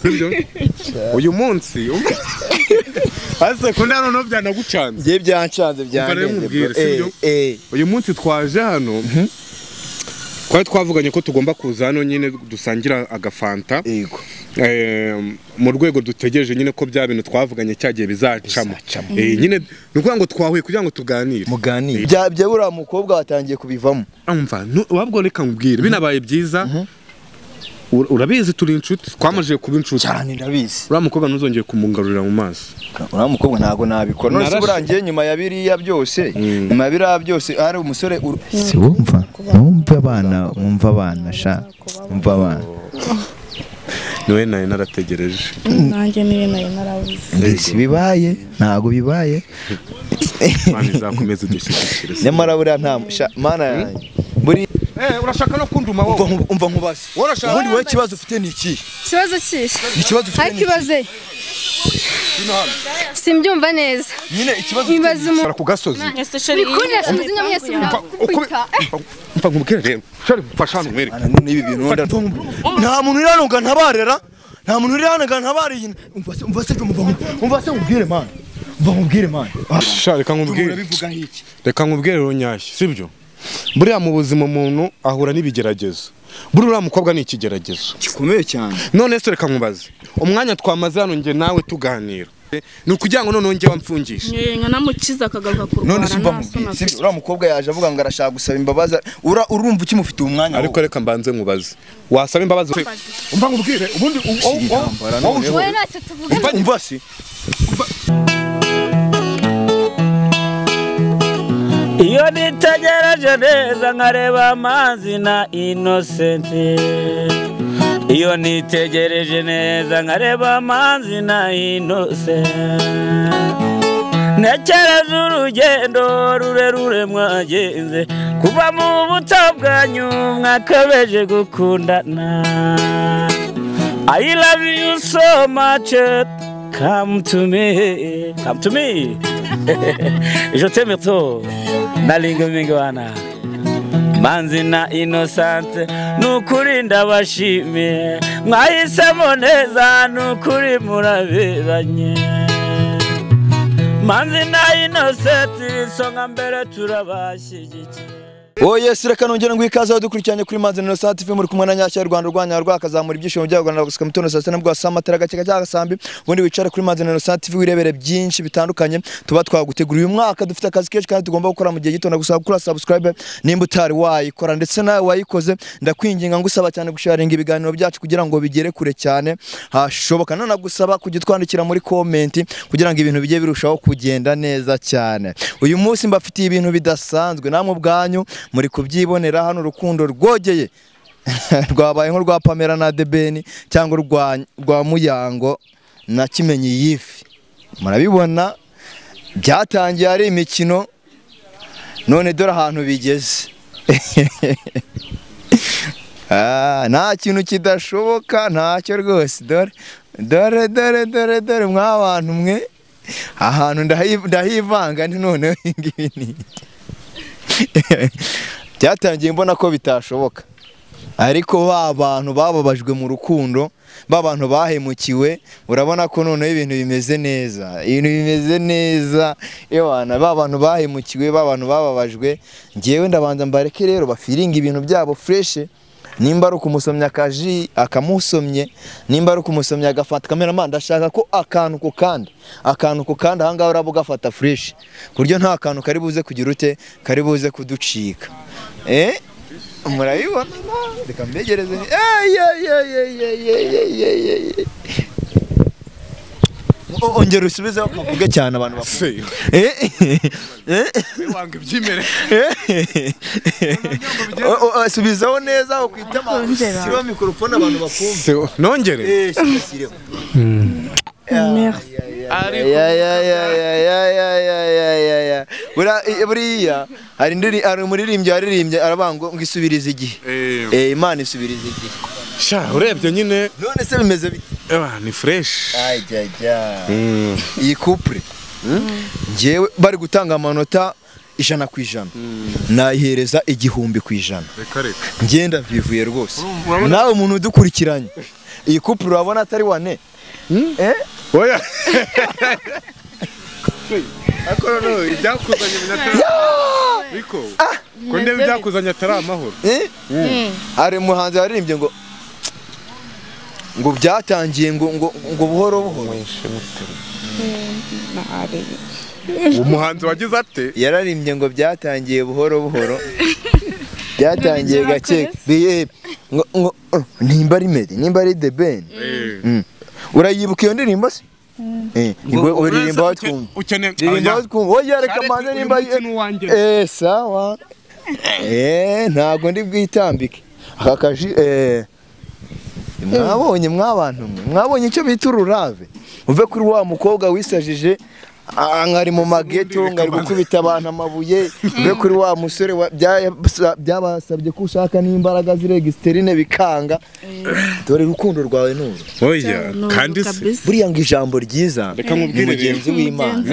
Sibyo? Uyu munsi ase kunda noneho byanagucanze. Ngiye byancanze byandenze. Sibyo? Uyu munsi twaje hano. Twari twavuganye ko tugomba kuza hano nyine dusangira agafanta. Yego. Mu rwego dutegereje nyine ko bya bintu twavuganye cyagiye bizacamo. Nyine nukuvuga ngo twahuye kugira ngo tuganire. Muganire. Bya buriya mukobwa watangiye kubivamo. Umva, wabwo reka nkubwire binabaye byiza. Urabizi turi inshuti, twamajije kuba inshuti. Cyane ndabizi. Uriya mukobwa ntuzongeye kumungarurira mu maso. Uriya mukobwa ntago nabikora. None se burangiye nyuma ya biriya byose, nyuma ya biriya byose ari umusore. Si wumva? Wumva abana, wumva abana sha. Wumva abana. Niwe nayo narategereje. Nanjye niwe nayo narabuze. Si bibaye, ntago bibaye. Mana izakomeza idushyigikire. Nyamara buriya nta mana yanjye. Buri urashaka no kunduma wowe. Umva nkubaze. Ubundi wowe ikibazo ufite ni iki? Ikibazo ki? Ikibazo ufite ni ikibazo. Simbyumva neza. Nyine ikibazo ufite ku gasozi. Umva nkubwire rero. Shari mfasha hano mwereke. N'ibi bintu nta muntu uri hano ngo ntabarera. Nta muntu uri hano ngo ntabariye. Umva se umva se nkubwire man. Umva nkubwire man. Shari reka nkubwire. Reka nkubwire rero Nyashya, sibyo? Buriya mu buzima umuntu ahura n'ibigeragezo. Buriya uriya mukobwa ni ikigeragezo gikomeye cyane. None se reka nkubaze, umwanya twamaze hano nge nawe tuganira ni ukugira ngo noneho nge wamfungishe nka namukiza akagaruka kurwana. None se umva nkubwire, sibyo? Uriya mukobwa yaje avuga ngo arashaka gusaba imbabazi, urumva ukimufitiye umwanya. Ariko reka mbanze nkubaze, wasaba imbabazi? Umva nkubwire ubundi wowe ntacyo tuvuga. Umva se iyo nitegereje neza nkareba amazi na Innocent, iyo nitegereje neza nkareba amazi na Innocent, ntekereza urugendo rurerure mwagenze kuva mu buto bwanyu mwakabeje gukundana. I love you so much, come to me, come to me. Je t'aime trop. Nalingo mingwana Manzi na Innocent nukuri ndabashimiye mwahisemo neza nukuri muraberanye. Manzi na Innocent isonga mbere turabashyigikiye. Oh yes, reka nongera ngo ikaze dukurikiranye kuri Manzi Innocent TV muri kumwe na Nyashya Rwanda rwanya rwakazamura ibyishimo by'u Rwanda gusuka mutono saa sita bwa samatara gake cya gasambi. Ubundi wicare kuri Manzi Innocent TV wirebere byinshi bitandukanye tuba twaguteguriye. Uyu mwaka dufite akazi kenshi kandi tugomba gukora mu gihe gito. Ndagusaba gukora subscribe nimba utari wayikora, ndetse nawe wayikoze ndakwinginga ngusaba cyane gusharinga ibiganiro byacu kugira ngo bigere kure cyane hashoboka. Nanagusaba kujya twandikira muri comment kugira ngo ibintu bijye birushaho kugenda neza cyane. Uyu munsi mbafitiye ibintu bidasanzwe namwe ubwanyu muri kubyibonera hano. Urukundo rwogeye rwabaye nko rwa Pamela na Debeni cyangwa rwa Muyango na Kimenyi Yifi. Murabibona byatangiye ari imikino none dore ahantu bigeze. Nta kintu kidashoboka, ntacyo rwose. Dore dore dore dore dore mwa bantu mwe, ahantu ndahivanga none ngibi ni byatangiye mbona ko bitashoboka, ariko ba bantu bababajwe mu rukundo, ba bantu bahemukiwe, urabona ko noneho ibintu bimeze neza, ibintu bimeze neza. Ewana ba bantu bahemukiwe, ba bantu bababajwe, ngewe ndabanza mbareke rero bafiringa ibintu byabo fresh. Nimba ari ukumusomya akaji akamusomye, nimba ari ukumusomya agafata cameraman, ndashaka ko akantu ku kandi, akantu ku kandi aha ngaha uraba ugafata fresh, kuryo nta kantu kari buze kugira ute, kari buze kuducika. Murabibona, reka mbegereze. Ongera usubizeho ukavuge cyane abantu bakumve. Wanga ibyimere. Subizaho neza ukwitama siro microphone abantu bakumve. Nongere. Siro. Buriya hari umuririmbyi waririmbye arabango ngo isubirize igihe. Imana isubirize igihe. Sha urebye nyine none se bimeze bite? Ni fresh. Ajya. Iyi couple ngewe bari gutanga amanota 100% nayihereza 1000%. Reka reka. Ngenda bivuye rwose. Nawe umuntu udukurikiranye Iyi couple urabona atari wane. Oya. Akora no ibyakuzanye binatari. Biko. Ko ndebe ibyakuzanye atari amahoro. Ari muhanzi waririmbye ngo byatangiye ngo buhoro buhoro. Umuhanzi wagize ate? Yararimbye ngo byatangiye buhoro buhoro. Byatangiye gake. Ngo nimba ari Meddy, nimba ari The Ben. Urayibuka iyo ndirimbo se? Ngo uririmba twumva. Uririmba twumva. Oya reka manze nimba sawa. Ntago ndi bwitambike. Aka kaji mwabonye mwabantu mwe. Mwabonye icyo bita ururave. Uve kuri wa mukobwa wisajije ngari mu mageto ngari gukubita abantu amabuye, uve kuri wa musore byabasabye ko ushaka n'imbaraga ziregisterine bikanga. Dore urukundo rwawe nuru. Oya kandi se buriya ngo ijambo ryiza reka nkubwire mugenzi w'Imana.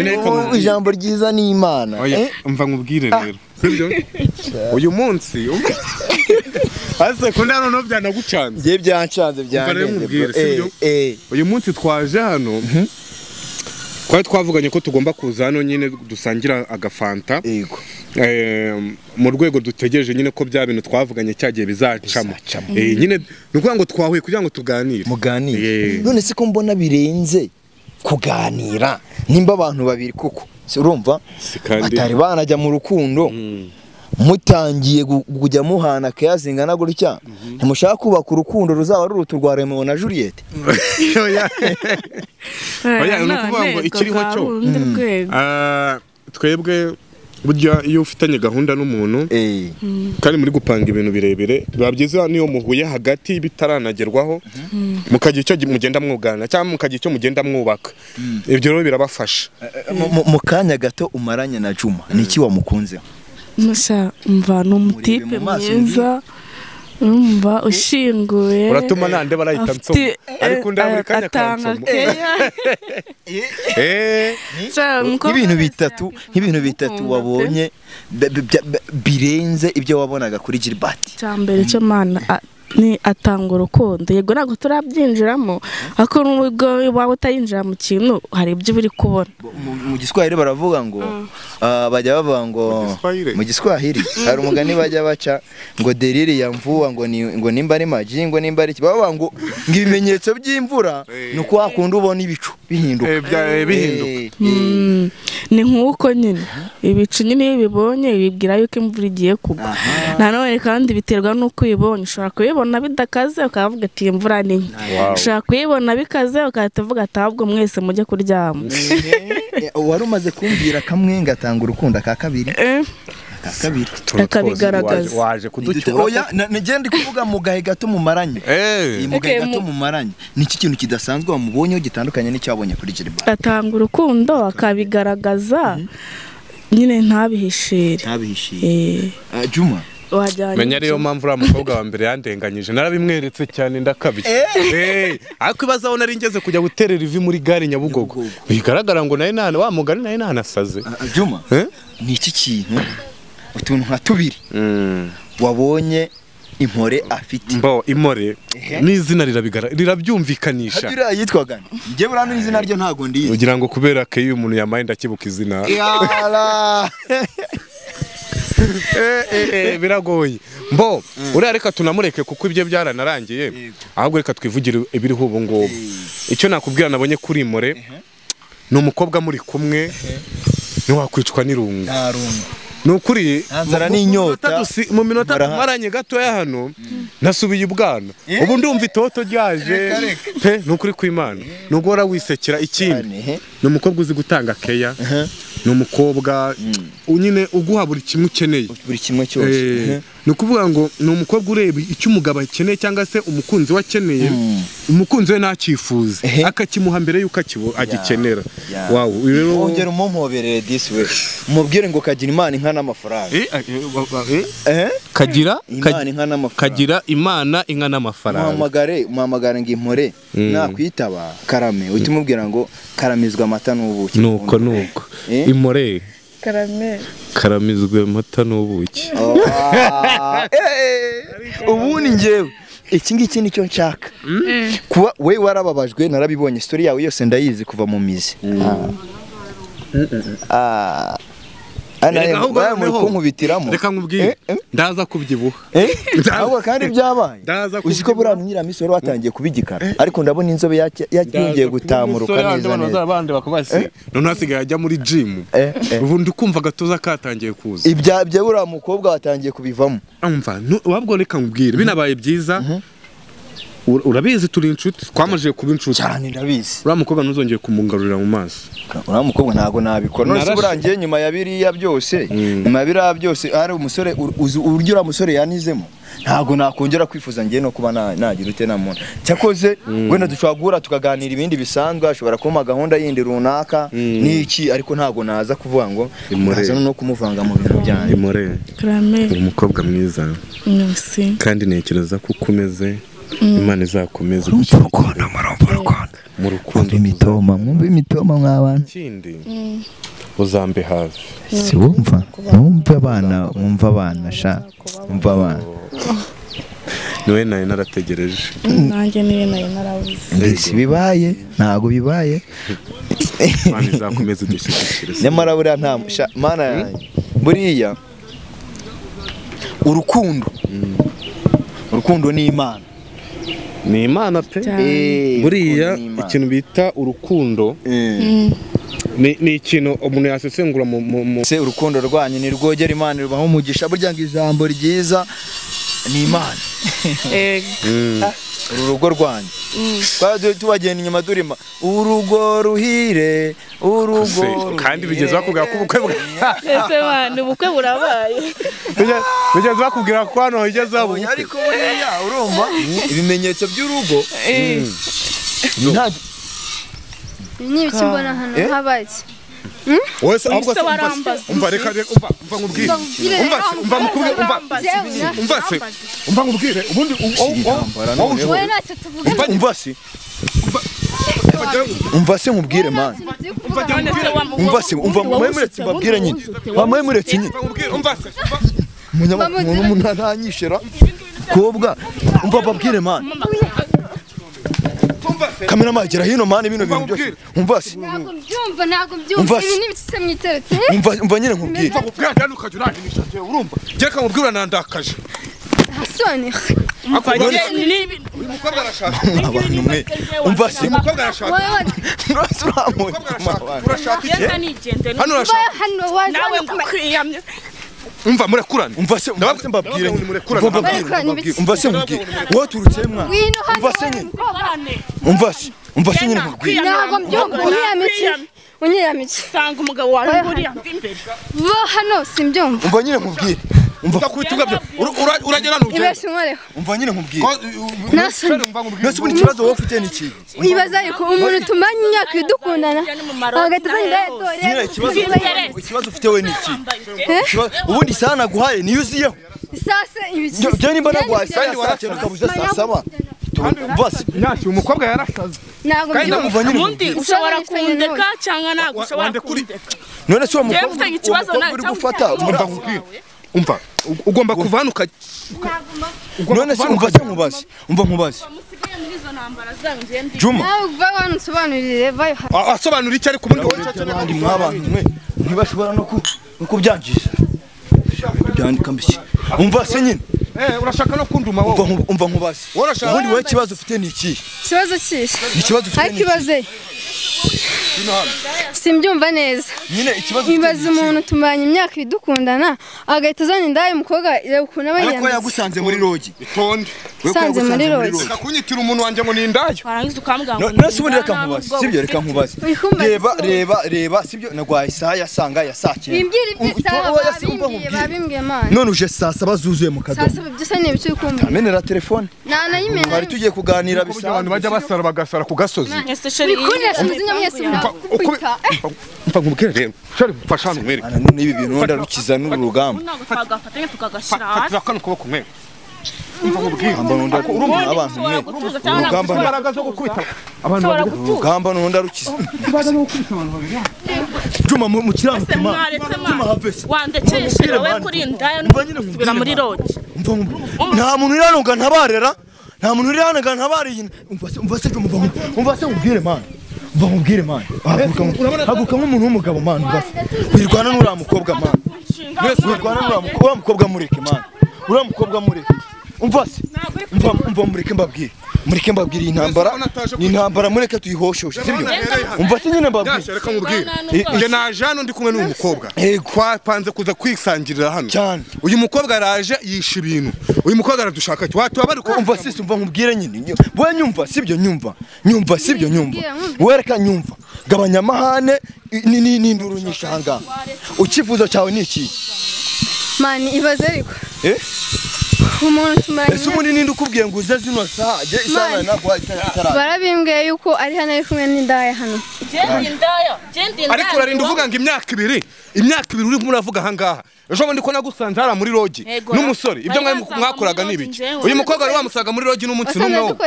Ijambo ryiza ni Imana. Oya umva nkubwire rero. Sibyo? Uyu munsi ase kunda noneho byanagucanze. Ngiye byancanze byandenze. Uyu munsi twaje hano twari twavuganye ko tugomba kuza hano nyine dusangira agafanta. Yego. Mu rwego dutegereje nyine ko bya bintu twavuganye cyagiye bizacamo. Nyine ni ukuvuga ngo twahuye kugira ngo tuganire. Muganire. None se ko mbona birenze kuganira nimba abantu babiri kuko urumva batari banajya mu rukundo mutangiye kujya muhana keya zingana gutya, ntimushaka kubaka urukundo ruzaba ruruta urwa Romeo na Juliet? Oya ni ukuvuga ngo ikiriho cyo twebwe burya iyo ufitanye gahunda n'umuntu kandi muri gupanga ibintu birebire biba byiza niyo muhuye hagati bitaranagerwaho mukagira icyo mugenda mwugana cyangwa mukagira icyo mugenda mwubaka. Ibyo rero birabafasha. Mu kanya gato umaranye na Juma niki wamukunze? Musha mva ni umutipe mwiza, umva ushinguye. Uratuma nande barahita nsoma ariko ndaburi kanya kansoma. Nk'ibintu bitatu wabonye birenze ibyo wabonaga kuri Gilbert. Cyambere cyo mana ni atanga urukundo. Yego ntabwo turabyinjiramo ariko nubwo waba utayinjira mu kintu hari ibyo biri kubona. Mu Giswahili baravuga ngo bajya bavuga ngo mu Giswahili hari umugani bajya baca ngo deriri ya mvua ngo ni ngo nimba ari maji ngo nimba ari iki, bavuga ngo ibimenyetso by'imvura ni uko wakunda ubona ibicu bihinduka. Bihinduka. Ni nkuko nyine ibicu nyine iyo bibonye bibwira yuko imvura igiye kugwa. Nanone kandi biterwa n'uko uyibonye, ushobora kuyibona bidakaze ukavuga ati imvura ni nke, ushobora kuyibona bikaze ukahita uvuga ati ahubwo mwese mujye kuryama. Wari umaze kumbwira kamwe ngatanga urukundo aka kabiri akabigaragaza. Waje kuducyura. Oya nje kuvuga mu gahe gato mumaranye. Mu gahe gato mumaranye niki kintu kidasanzwe wamubonye gitandukanye n'icyo wabonye kuri Gilbert? Atanga urukundo akabigaragaza nyine ntabihishire. Ntabihishire. Juma menya ariyo mpamvu uriya mukobwa wa mbere yandenganyije narabimweretse cyane ndakabye. Ariko ibaza aho nari ngeze kujya guterera ivi muri gare Nyabugogo bigaragara ngo naye nana wa mugani naye nanasaze. Juma ni iki kintu utuntu nka tubiri wabonye Impore afite? Mbo Impore n'izina rirabigara rirabyumvikanisha. Hadira yitwaga nge burano izina ryo ntago ndizi. Ugira ngo kubera ke uyu muntu yamaye ndakibuka izina. Yala. Biragoye. Mbo uriya reka tunamureke kuko ibyo byaranarangiye, ahubwo reka twivugire ibiriho ubu ngubu. Icyo nakubwira nabonye kuri Impore ni umukobwa muri kumwe ntiwakwicwa n'irungu. Nukuri nzara n'inyota mu minota tumaranye gatoya hano nasubiye ubwana ubu ndumva itoto ryaje pe. Nukuri kw'Imana nugora wisekera. Ikindi ni umukobwa uzi gutanga keya, ni umukobwa nyine uguha buri kimwe ukeneye, buri kimwe cyose. Ni ukuvuga ngo ni umukobwa ureba icyo umugabo akeneye cyangwa se umukunzi we akeneye, umukunzi we ntakifuze akakimuha mbere y'uko agikenera. Wow, rero wongera umumpoberere disi we umubwire ngo kagira Imana inka n'amafaranga. Kagira Imana inka n'amafaranga. Kagira Imana inka n'amafaranga. Muhamagare ngo Impore nakwitaba karame uhite umubwira ngo karamizwa amata n'ubuki. Nuko nuko Impore karame karamizwe amata n'ubuki. Ubundi ngewe Iki ngiki nicyo nshaka. Kuba we warababajwe narabibonye story yawe yose ndayizi kuva mu mizi. Ana muri kunkubitiramo. Reka nkubwire. Ndaza kubyibuha. Ahubwo kandi byabaye. Uzi ko buriya nyiramisoro watangiye kubigikara. Ariko ndabona inzobe yongeye gutamuruka neza neza. Abandi bakubase. None hasigaye ajya muri gym. Ubu ndikumva gatuza katangiye kuza. Ibya buriya mukobwa watangiye kubivamo. Umva, wabwo reka nkubwire. Binabaye byiza. Urabizi turi inshuti, twamajije kuba inshuti. Cyane ndabizi. Uriya mukobwa ntuzongeye kumungarurira mu maso. Uriya mukobwa ntago nabikora. None se burangiye nyuma ya biriya byose, nyuma ya biriya byose ari umusore uburyo uriya musore yanizemo. Ntago nakongera kwifuza ngiye no kuba nagira ute na muntu. Cyakoze wenda dushobora guhura tukaganira ibindi bisanzwe, ashobora kumpa gahunda yindi runaka niki, ariko ntago naza kuvuga ngo naza no kumuvanga mu bintu byanjye. Imore. Uri umukobwa mwiza. Merci. Kandi ntekereza ko ukomeze. Imana izakomeza urukundo mu rukundo imitoma mwumva imitoma mw'abana ikindi uzambe hafi si wumva mwumva abana mwumva abana sha mwumva abana niwe nayo narategereje nanjye niwe nayo narabuze si bibaye ntago bibaye Imana izakomeza idushyigikire nyamara buriya nta mana yanjye buriya urukundo urukundo ni Imana. Ni Imana pe. Buriya ikintu bita urukundo ni ikintu umuntu yasesengura mu se urukundo rwanyu ni rwogera Imana rubaho umugisha burya ngo ijambo ryiza ni Imana. Uru rugo rwanyu twari tubagenda inyuma durima urugo ruhire urugo kandi bigeze bakubwira ko ubukwe ese bana ubukwe burabaye bigeze bakubwira ko hano higeze ubukwe ariko buriya urumva ibimenyetso by'urugo ni ibiki mbona hano habaye wese ahubwo umva reka umva nkubwire umva mukubwire umva se umva nkubwire ubundi umva se umva se nkubwire man umva se umva mwemuretse mbabwire nyine mwemuretse nyine umva se umuntu aranyishera kobwa umva mbabwire man Kamera magera hino mane bino bintu byose umva se ntago mbyumva ntago mbyumva ibi ni ibiki mwiteretse umva nyine nkubwire umva nkubwire cyane ukajya uranginisha urumva njye kamubwira nandakaje soni uyu mukobwa arashaka abantu mwe umva se umukobwa arashaka urashaka hano urashaka nawe ndakwiyamye umva murekurane umva se mbabwire umva se nkubwire wowe turutse mwa umva se nyine umva se nyine nkubwire ntabwo mbyumva unyiyamiki sanga umugabo wawe nguriya imbere bo hano simbyumva umva nyine nkubwire umva ndakubita uragera n'ugenda ibeshye unkoreho umva nyine nkubwire nase ubundi ikibazo wowe ufite ni iki ibaza yuko umuntu tumanye imyaka idukundana agahita azanira nyine ikibazo ufite we ni iki ubundi isaha naguhaye niyo uziyeho isase ibiki njye nimba naguhaye isaha ya saa cyenda ukabuza saa saba Nyashyi umukobwa yarasaze ntabwo mbyumva ubundi ushobora kundeka cyangwa ntabwo ushobora kundeka none se uwo mukobwa uri gufata umva nkubwire umva ugomba kuva hano ukajya none se umva se nkubaze umva nkubaze Juma nawe uva hano unsobanurire vayo asobanura icyo ariko ubundi wowe cyo n'abandi mwabantu mwe ntibashobora no kubyangiza byandika mbiki umva se nyine urashaka no kunduma wowe umva nkubaze ubundi wowe ikibazo ufite ni iki ikibazo kihe ikibazo ufite ni ikibazo simbyumva neza nyine ikibazo ibaza umuntu tumanye imyaka idukundana agahita azana indaya umukobwa reba ukuntu aba ariko yagusanze muri rogi itonde Sanze muri rogi reka kunyitira umuntu wanjye ngo ni indaya warangiza ukambwira ngo none se ubundi reka nkubaze sibyo reka nkubaze reba reba reba sibyo nagwaye isaha yasanga ya saa cyenda bimbwira iby'isaha babimbwiye babimbwiye mana none uje saa saba zuzuye mu kadomo saa saba byose ni ibiki uri kumbwira amenera telefone ntanayimena twari tugiye kuganira bisanzwe abantu bajya basara bagasara ku gasozi wikundira umuzinya mwese ndakubita mva nkubwire rero shari mfasha hano mwereke none ibi bintu ndarukiza n'uru rugamba ntabwo twagafatanya tukagashyira hasi fatira kano kuboko mwereke mva nkubwire urumva abantu mwe urugamba imbaraga zo gukubita abantu babiri urugamba n'undi arukiza Juma mu kirango Juma wandekeshe wowe kuri indaya no gusubira muri rogi nta muntu iranuga ntabarera Nta muntu uri hano ngo ntabariye. Umva se umva se ubwire man. Umva nkubwire man. Haguruka nk'umuntu w'umugabo man umva se. Wirwana n'uriya mukobwa man. Wirwana n'uriya mukobwa mureke man. Uriya mukobwa mureke. Umva se. Umva mureke mbabwire. Mureke mbabwire iyi ntambara. Ni intambara mureke tuyihoshoshe sibyo? Umva se nyine mbabwire. Reka nkubwire. Nge naje hano ndi kumwe n'uyu mukobwa. Twapanze kuza kwisangirira hano. Uyu mukobwa araje yisha ibintu. Uyu mukobwa aradushaka cyo. Watuba bari ko umva se umva nkubwire nyine. Wowe nyumva sibyo nyumva. Nyumva sibyo nyumva. Wereka nyumva. Gabanya amahane ni induru nyinshi aha. Ukifuzo cyawe ni iki? Mani ibaze ariko. Umuntu tumaranye. Ese umuntu ninde ukubwiye ngo uze zino saha? Je isaha nako itara. Barabimbwiye yuko ari hano ari kumwe n'indaya hano. Je indaya, je ndindaya. Ariko urarinda uvuga ngo imyaka ibiri uri muravuga aha ngaha. Ejo bundi ko nagusanze hara muri rogi n'umusore ibyo mwakoraga nibiki? Uyu mukobwa wari wamusaga muri rogi n'umunsi n'umwe wo.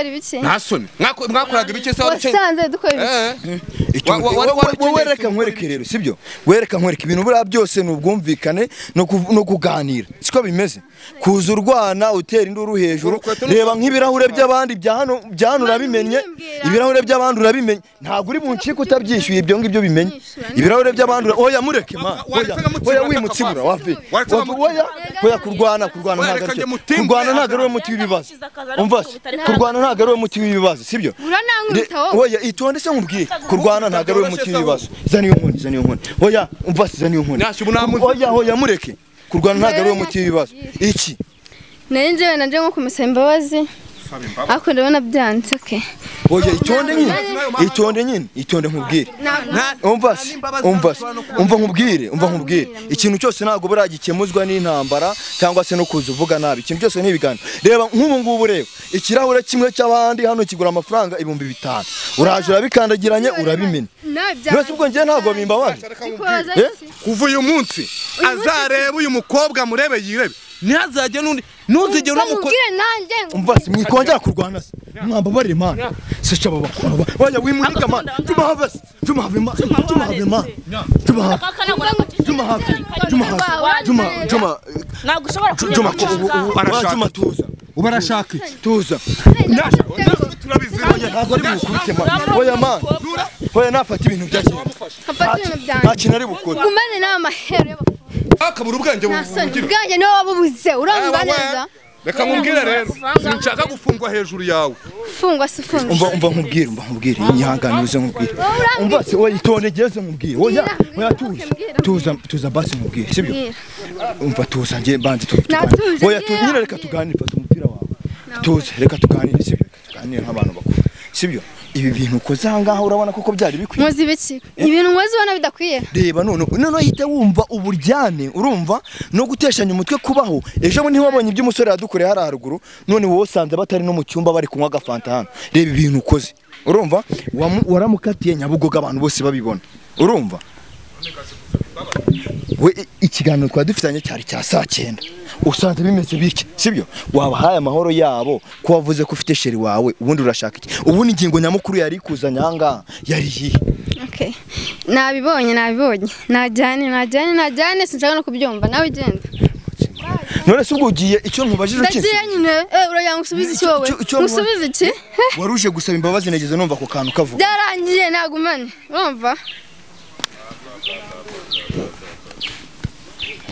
Nta soni. Mwakoraga ibiki se wari wasanze dukora ibiki? Wowe reka nkwereke rero sibyo? Wereka nkwereke ibintu buriya byose ni ubwumvikane no kuganira. Siko bimeze. Kuza urwana utera induru hejuru reba nk'ibirahure by'abandi bya hano urabimenye ibirahure by'abandi urabimenye ntabwo uri buncike utabyishyuye ibyo ngibyo bimenye ibirahure by'abandi oya mureke ma oya wimutsibura wapi oya kurwana ntabwo kurwana ntabwo ari we muti w'ibibazo umva kurwana ntabwo ari we muti w'ibibazo sibyo oya itonde se nkubwire kurwana ntabwo ari we muti w'ibibazo zana iyo nkoni oya umva se zana iyo nkoni oya mureke kurwana ntabwo ari we muti w'ibibazo iki nari njyewe naje nko kumusaba imbabazi ariko ndabona byanze okay. Oya itonde nyine itonde nkubwire umva nkubwire ikintu cyose ntabwo buragikemuzwa n'intambara cyangwa se no kuza uvuga nabi ikintu cyose n'ibiganiro reba nk'ubu ngubu reba ikirahure kimwe cy'abandi hano kigura amafaranga 5000 uraje urabikandagiranye urabimena nose ubwo njye ntabwo bimbabaje kuva uyu munsi azareba uyu mukobwa murebe yirebe ntihazajye n'undi ntuzigere unamukora umva se mwikongera kurwana se mwambabarire mana se caba bakora oya wimunika mana juma have juma nagushobora juma juma tuza ubarashaka tuza turabizi ntabwo ari bukubite mana oya mana oya nafata ibintu byake nta kintu ari bukore gumane n'amahero akabura ubwenge bugira ubwenge niwe wabubuze urumva neza reka nkubwire rero sinshaka gufungwa hejuru yawe fungwa se fungwa umva nkubwire ihangane uze nkubwire umva se oya itonde geze nkubwire oya tuza tuza basi nkubwire sibyo umva tuza ngiye mbanze tuganire oya nyine reka tuganire fata umupira wawe tuza reka tuganire sibyo tuganire nk'abantu bakuru sibyo ibi bintu ukoze aha ngaha urabona koko byari bikwiye nkoze ibiki ibintu nkoze ubona bidakwiye reba none hita wumva uburyane urumva no guteshanya umutwe kubaho ejo bundi ntiwabonye ibyo umusore yadukoreye hariya haruguru none wowe usanze batari no mu cyumba bari kunywa agafanta hano reba ibintu ukoze urumva waramukatiye Nyabugogo abantu bose babibona urumva we ikiganiro twari dufitanye cyari cya saa 9 usanze bimeze bityo sibyo wabahaye amahoro yabo ko wavuze ko ufite sheri wawe ubundi urashaka iki ubundi ingingo nyamukuru yari kuzanya aha ngaha yari iyihe okay nabibonye najyane sinshaka no kubyumva nawe genda none se ubwo ugiye icyo nkubajije ukinse ndagiye nyine uragira ngo usubize iki wowe usubize iki waruje gusaba imbabazi nageze numva ako kantu kavuga byarangiye nagumane urumva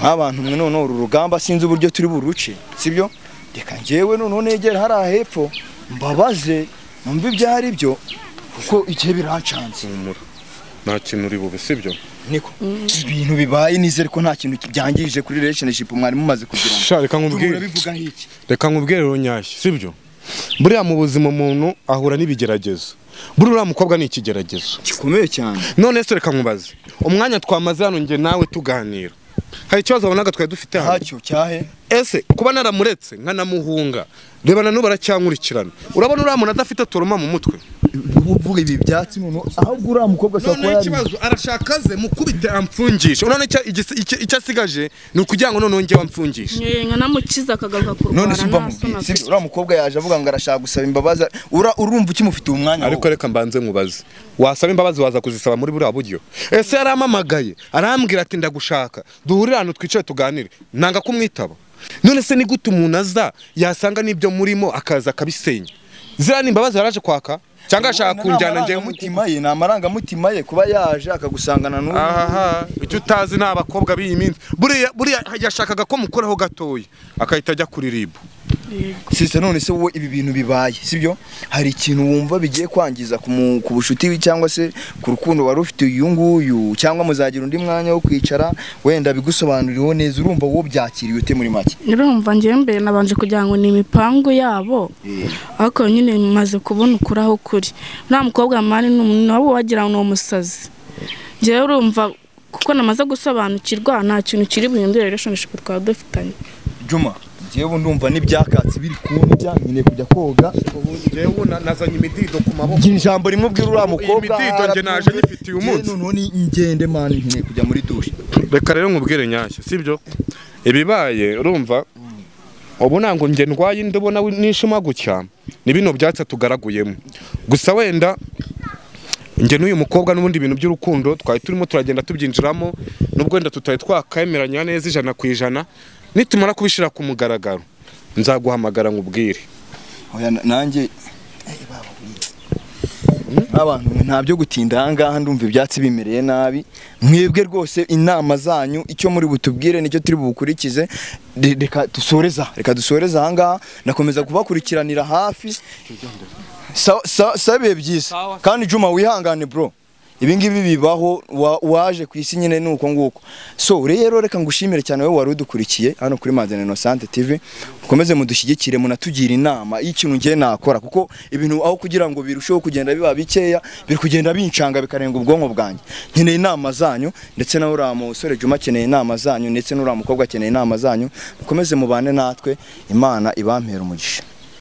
abantu mwe none uru rugamba sinzi uburyo turi buruce sibyo reka njyewe none negera hariya hepfo mbabaze numva ibyo ari byo kuko igihe birancanze nta kintu uri bube sibyo niko ibintu bibaye nizere ko nta kintu byangije kuri relationship mwari mumaze kugira sha reka nkubwire reka nkubwire rero Nyashya sibyo buriya mu buzima umuntu ahura n'ibigeragezo buriya uriya mukobwa ni ikigeragezo gikomeye cyane none se reka nkubaze umwanya twamaze hano njye nawe tuganira hari ikibazo wabonaga twari dufite hano ntacyo cyahe ese kuba naramuretse nkanamuhunga reba na n'ubu aracyankurikirana urabona uriya muntu adafite toroma mu mutwe uvuga ibi byatsi none ahubwo uriya mukobwa ashobora kuba noneho ikibazo arashaka ze mukubite amfungishe none icyo asigaje ni ukugira ngo noneho njyewe amfungishe nkanamukiza akagaruka kurwana none se umva sibyo uriya mukobwa yaje avuga ngo arashaka gusaba imbabazi urumva ukimufitiye umwanya ariko reka mbanze nkubaze wasaba imbabazi waza kuzisaba muri buriya buryo ese yarampamagaye arambwira ati ndagushaka duhurire ahantu twicare tuganire nanga kumwitaba None se ni gute umuntu aza yasanga n'ibyo murimo akaza akabisenya? Ziriya ni imbabazi yaraje kwaka cyangwa ashaka kunjyana njye? Mutima ye ni amarangamutima ye kuba yaje akagusangana n'ubu. Aha, icyo utazi ni abakobwa b'iyi minsi. Buriya yashakaga ko mukoraho gatoya akahita ajya kuri RIB. Sisa, none se wowe ibi bintu bibaye, sibyo? Hari ikintu wumva bigiye kwangiza ku bushuti cyangwa se ku rukundo wari ufite uyu nguyu, cyangwa muzagira undi mwanya wo kwicara wenda bigusobanuririho neza? Urumva wowe byakiriye ute muri make? Urumva njyewe mbere nabanje kugira ngo ni imipangu yabo, ariko nyine maze kubona ukuri aho kuri. Nta mukobwa mani nawe wagira ngo ni umusazi. Njyewe urumva kuko namaze gusobanukirwa nta kintu kiri buhindure relationship twaba dufitanye. Juma, njyewe ndumva n'ibyakatsi biri kundya, nkeneye kujya koga. Njyewe nazanye imidido ku maboko. Ngira ijambo rimwe ubwira uriya mukobwa. Imidido njye naje nyifitiye umunsi. Noneho ni ngende man, nkeneye kujya muri douche. Reka rero nkubwire Nyashya, sibyo? Ibibaye urumva ubu nango njye ndwaye ndabona nishima gutya ni bino byatsi tugaraguyemo. Gusa wenda njye n'uyu mukobwa n'ubundi bintu by'urukundo twari turimo turagenda tubyinjiramo, nubwo wenda tutari twakayemeranya neza 100%, nitumara kubishira ku mugaragaro nzaguhamagara nkubwire. Oya nanjye abantu nta byo gutinda aha ngaha, ndumva ibyatsi bimereye nabi. Mwebwe rwose inama zanyu icyo muri butubwire nicyo turi bukurikize. Reka dusoreza aha ngaha, nakomeza kubakurikiranira hafi. Sabe byiza kandi Juma wihangane bro, ibi ngibi bibaho, waje ku isi nyine nuko nguko. So rero reka ngushimire cyane wowe wari udukurikiye hano kuri Manzaniro Innocent TV, mukomeze mudushyigikire munatugira inama y'ikintu ngiye nakora, kuko ibintu aho kugira ngo birusheho kugenda biba bikeya biri kugenda bincanga bikarenga ubwonko bwanjye. Nkeneye inama zanyu, ndetse na uriya musore Juma akeneye inama zanyu, ndetse n'uriya mukobwa akeneye inama zanyu. Mukomeze mubane natwe, Imana ibampera umugisha.